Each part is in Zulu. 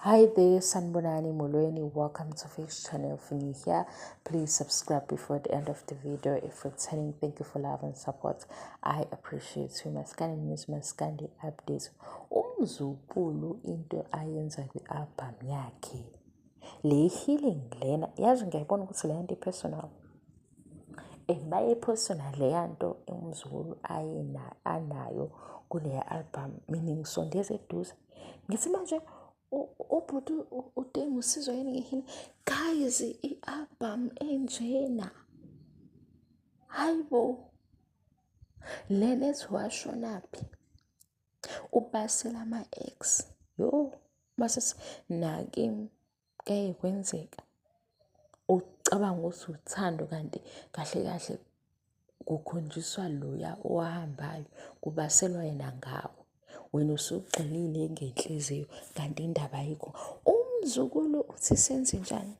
Hi there, Sanbonani Molweni. Welcome to Fish Channel. If you're new here, please subscribe before the end of the video. If returning, thank you for love and support. I appreciate you. Maskandi News, Maskandi Updates. Umzukulu into ayenza kwi-album yakhe. Le healing lena, yazi ngiyayibona ukuthi le nto i-personal. Baye-personal leya nto umzukulu anayo kuleya album. Mina ngisondeza eduze. Ngithi manje ubhuti udinga usizo yini nge-healing? Guys, i-album enjena. Hayi bo. Lena ethi washonaphi? Ubasela ama-ex. Yo, mase nakimi kuyaye kwenzeka. Ucabanga ukuthi uthando kanti kahle kahle kukhonjiswa loya owahambayo, kubaselwa yena ngawe. Wena usugxilile ngenhliziyo kanti indaba ayikho. Umzukulu uthi senze njani?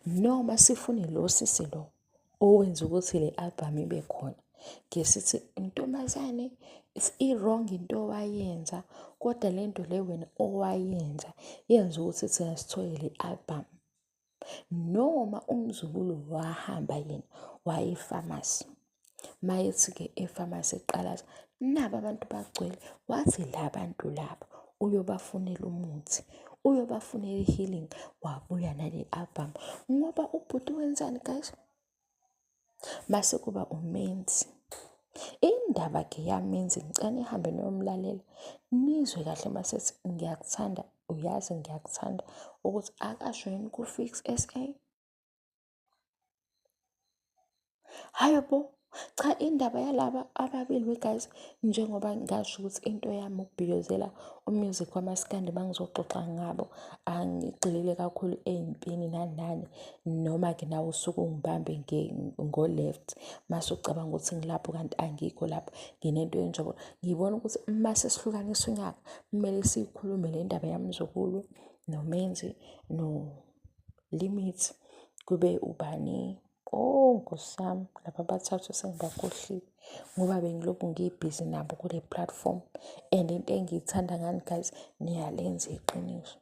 Noma sifune lo sisi lo owenza ukuthi le album ibe khona. Ngesithi ntombazane i-wrong into owayenza kodwa le nto le wena owayenza yenza ukuthi thina sithole le album. Noma umzukulu wahamba yena waya efamasi. Mayethi-ke efamasi eqalaza, naba abantu bagcwele. Wathi la bantu laba uyobafunela umuthi, uyobafunela i-healing. Wabuya nale album ngoba ubhuti wenzani guys? Mase kuba uMenzi. Indaba-ke yaMenzi ngicela nihambe niyomlalela nizwe kahle masethi ngiyakuthanda, uyazi ngiyakuthanda ukuthi akasho yini ku-Fix SA. Hayi bo, cha indaba yalaba ababili we guys, njengoba ngasho ukuthi into yami ukubhiyozela umusic wamaskandi mangizoxoxa ngabo, angigxilile kakhulu ey'mpini nani nani, noma-ke nawe usuke ungibambe ngo-left mase ucabanga ukuthi ngilapho kanti angikho lapho, nginento yenjabulo. Ngibona ukuthi mase sihlukanisa unyaka kumele siyikhulume le ndaba yamzukulu noMenzi no-Limit kube ubani. Oh Nkosi yami, laba abathathu sengibakhohliwe ngoba bengilokhu ngibhizi nabo kule platform and into engiyithanda ngani guys, niyalenza iqiniso.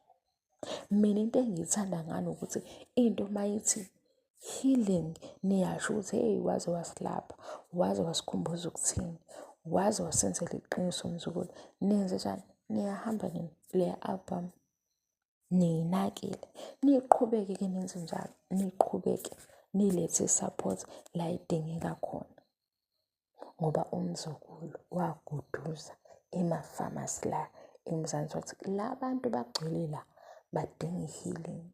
Mina into engiyithanda ngani ukuthi into mayithi healing niyasho ukuthi hey waze wasilapha, waze wasikhumbuza ukuthini, waze wasenzela iqiniso mzukulu. Nenze njani? Niyahamba nini leya album niyinakile, niqhubeke-ke nenze njalo, niqhubeke nilethe i-support la idingeka khona. Ngoba umzukulu waguduza emafamasi la eMzansi wathi la bantu bagcwele la badinga i-healing.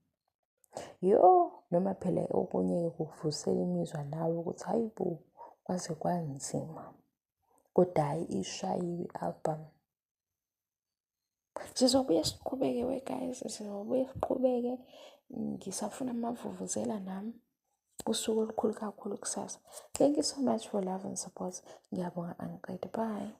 Yo, noma phela okunye-ke kukuvusela imizwa nawe ukuthi hayi bo, kwaze kwanzima. Kodwa hhayi ishayiwe i-album. Sizobuye siqhubeke we guys, sizobuye siqhubeke. Ngisafuna amavuvuzela nami. Usuku olukhulu kakhulu kusasa. Thank you so much for love and support. Ngiyabonga angiqedi. Bye.